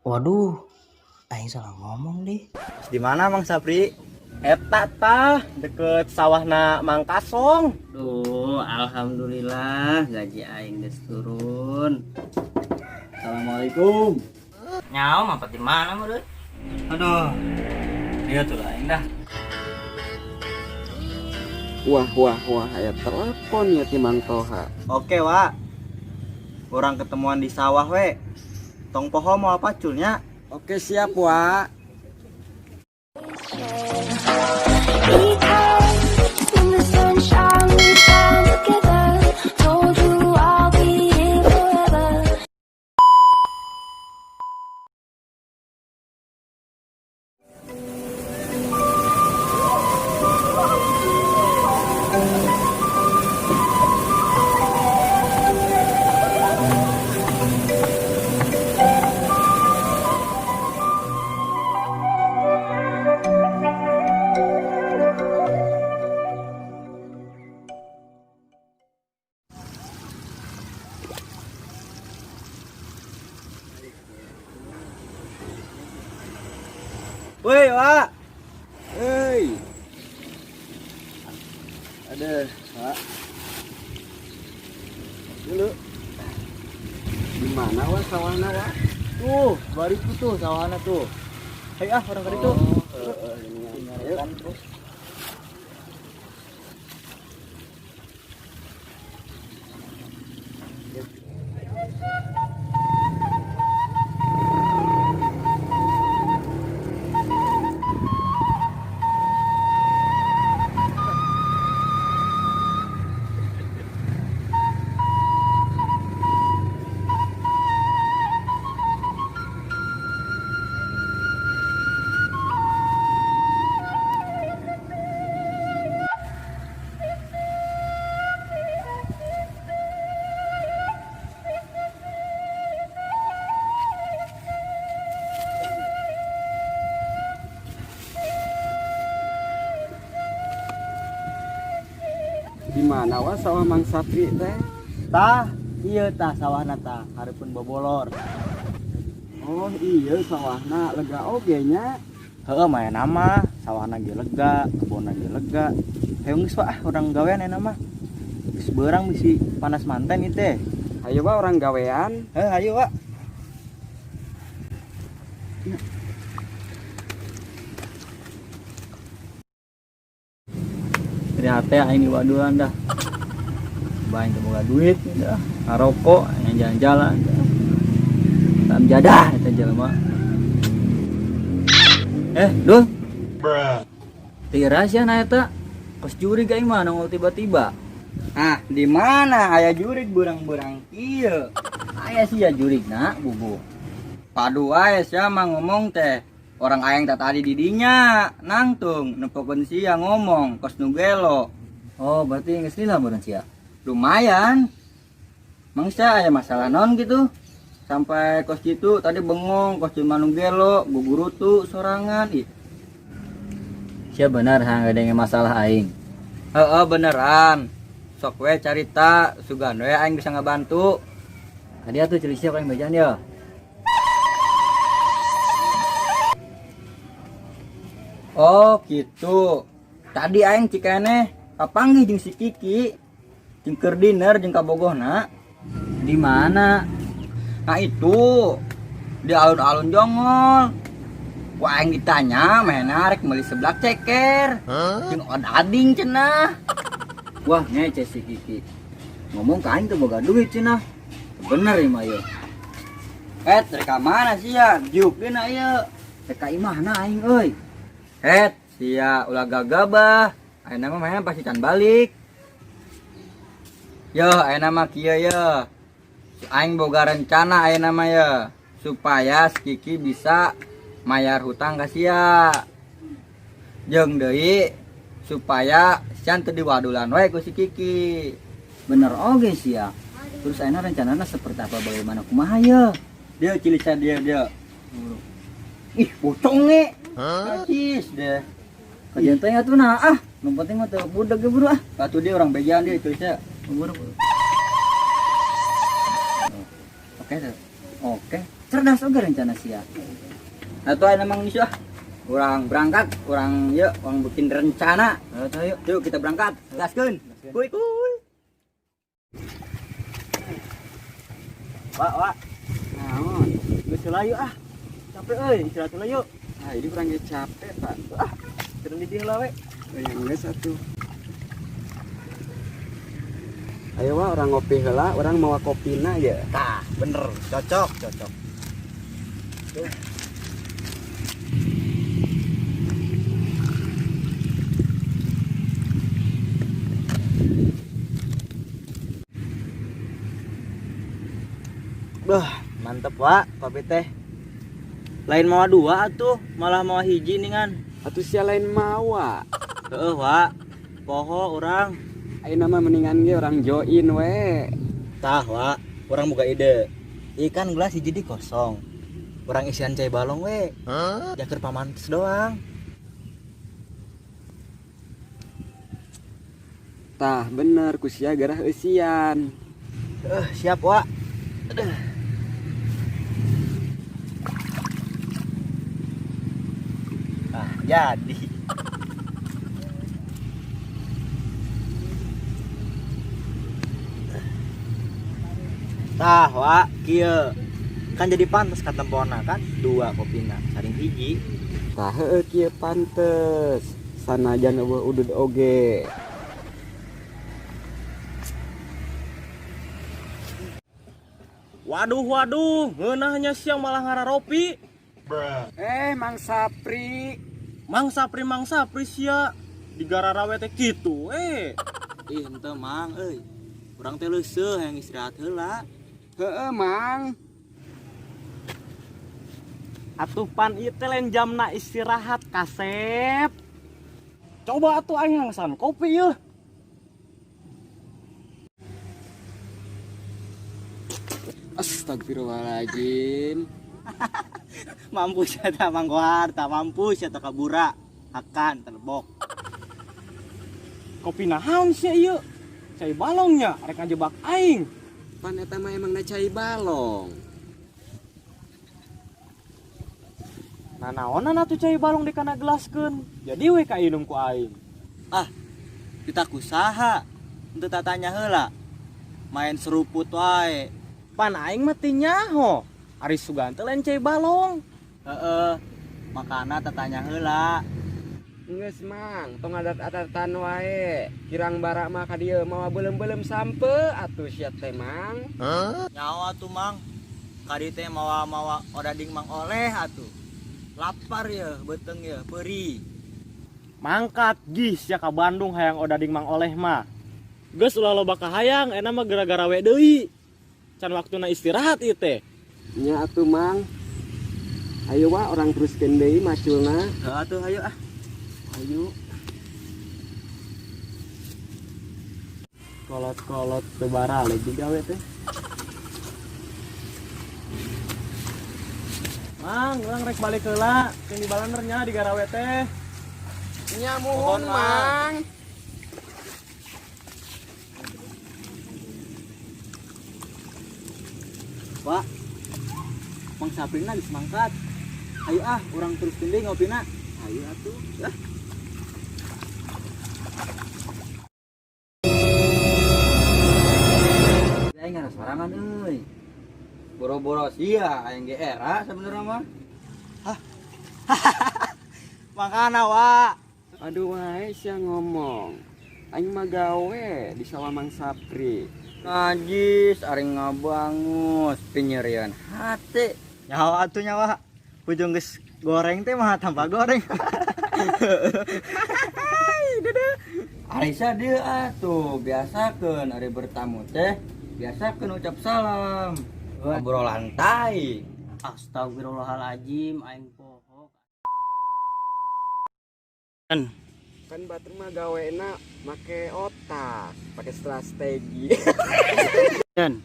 Waduh, aing salah ngomong deh. Di mana Mang Sapri? Eta tah deket sawahna Mang Kasong. Duh, alhamdulillah gaji aing geus turun. Assalamualaikum. Nyawa mampet di mana meureun? Aduh. Iya tuh lah aing dah. Wah wah wah, aya telepon ya ti Mang Toha. Oke, Wak. Orang ketemuan di sawah we. Tong poho mau apa culnya? Oke siap, Wak. Because in the sunshine we shine together. Told you I'll be here forever. Woi, Wak. Hei. Aduh, Wak. Dulu. Di mana Wak sawahna, Wak? Tuh, bariku tuh sawahna tuh. Hei ah, orang kaditu. Oh, heeh, ini ayo. Di mana Wak sawah Mang Sapri teh? Tah, iya tah sawahna tah, hareupeun bobolor. Oh iya sawahna lega oge nya. Heeh, mah nama sawahna ge lega, kebonna ge lega. Hayu geus Wak, ah urang gawean enak mah. Geus beurang bisi panas manten ieu teh. Hayu Wak urang gawean. Heuh, hayu Wak. Dari hati aing diwaduan dah. Baing teu boga duit dah. Ngarokok, yang jalan-jalan dah. Tam jadah eta jelema. Dul. Tira sia na eta. Kos jurig aing mah nongol tiba-tiba. Ah, di mana aya jurig beurang-beurang kieu? Aya sia jurigna bubu. Padu wae sia mah ngomong teh. Orang aing tak tadi di dinya, nangtung nempokeun sia ngomong kos nu gelo. Oh, berarti geus lila meureun sia. Lumayan. Mangsa aya masalah non gitu. Sampai kos gitu tadi bengong kos jelema nu gelo, gugurutu sorangan ih. Sia bener ha ngadenge masalah aing. Heeh, beneran. Sok we carita, sugan we aing bisa ngabantu. Tadi atuh ceuli sia aing bejaan ya. Oh, gitu. Tadi aing cikeneh kapanggih jeung si Kiki. Jeung keur dinner jeung kabogohna. Di mana? Nah itu di alun-alun Jonggol. Wah, aing ditanya mainna rek meuli seblak ceker. Jeung odading cenah. Wah, ngece si Kiki. Ngomong ka aing teu boga duit cenah. Bener ieu mah ieu. Eh, rek ka mana sia? Diuk dina ieu. Rek ka imahna aing euy. Het, sia ulah gagabah. Ayeuna mah mainna pasti can balik. Yo, ayeuna mah kieu ye. Aing boga rencana ayeuna mah ye, supaya si Kiki bisa mayar hutang ka sia. Jeung deui supaya sia teu diwadulan we ku si Kiki. Bener oge sia. Terus ayeuna rencanana seperti apa bagaimana kumaha ye? Dia cilisa dia dia. Ih, pocong ge. Najis deh. Kajian teh atuh nah ah, nu penting mah teu budak ge buru ah. Batu dia orang bejaan dia cilisa. Buru. Oke tuh. Oke. Cerdas oge rencana sia. Atuh ayeuna mang geus ah. Urang berangkat, urang yuk, urang bikin rencana. Ayo tuh yuk. Yuk kita berangkat. Gaskeun. Kuy kuy. Wak, wak. Naon? Geus heula yuk ah. Capek euy, istirahat heula yuk. Ah, ini urang ge capek, Pak. Ah, turun di dieu heula we. Euy, geus atuh. Ayo wah, urang ngopi heula, urang mawa kopina ya. Tah, bener, cocok, cocok. Bah, mantep Wak, kopi teh. Lain mawa dua atuh, malah mawa hiji ningan. Atuh sia lain mawa. Heeh, Wak. Poho urang. Ayeuna mah mendingan ge urang join we. Tah, Wak, urang boga ide. Ikan gelas hiji di kosong. Urang isian cai balong we. Jaker pamantes doang. Tah, bener ku sia gerah eusian. Siap, Wak. Aduh. Ah, jadi. Tah, Wak, kieu. Kan jadi pantes katempona kan dua kopina saring hiji. Tah heueuh kieu pantes. Sanajan eueuh udud oge. Waduh, waduh, ngeunahnya siang malah ngararopi. Bruh. Mang Sapri. Mang Sapri, Mang Sapri sia. Digararawe teh kitu. Ih, henteu Mang euy. Urang teh leuseuh hayang istirahat heula. Heeh, Mang. Atuh pan ieu teh lain jamna istirahat kasep. Coba atuh aing ngangsan kopi yeuh. Astagfirullahaladzim. Mampus ya ta Mang Kohar, tak mampus ya ta kabura. Akan terbok. Kopi naon sia ieu? Cai balongnya rek ngajebak aing. Pan eta mah emang cai balong. Nah naonan atuh cai balong dikana gelaskeun. Jadi we kainum ku aing. Ah, kita kusaha. Henteu tatanya heula. Main seruput wae. Pan aing mah teu nyaho. Ari sugan teh lain cai balong. Heeh. Makana tatanya heula. Geus Mang, tong adat-adatan wae. Kirang bara mah ka dieu mawa beuleum-beuleum sampe atuh sia teh Mang. Huh? Nyawa atuh Mang. Ka dieu teh mawa-mawa odading Mang Oleh atuh. Lapar ya, beuteung ya, peurih. Mangkat gih sia ka Bandung hayang odading Mang Oleh mah. Geus ulah loba kahayang, enak mah gara-gara we deui. Can waktuna istirahat ieu teh. Nya atuh Mang. Ayo wa urang teruskeun deui maculna. Heuh atuh hayu ah. Ayo. Kolot-kolot teu barale digawe teh. Mang, urang rek balik heula, jeung di balaner nya di garawe teh. Nya muhun, Mang. Wak, Mang Saprina geus mangkat. Ayo ah, urang teruskeun deui ngopina. Ayo atuh. Ah. Aing ngara sorangan euy. Boro-boro sia aing ge era sebenarnya mah. Hah? Makana, Wak. Aduh wae sia ngomong. Aing mah gawe di sawah Mang Sapri. Najis ari ngabangus pinyerian hati. Nyawa atuh nyawa. Ujung geus goreng teh mah tambah goreng. Arisa dia atuh biasakeun ari bertamu teh biasakeun ucap salam. Obrolan tai. Astagfirullahaladzim aing poho. Kan batur mah gawena make otak, pake strategi. Dan.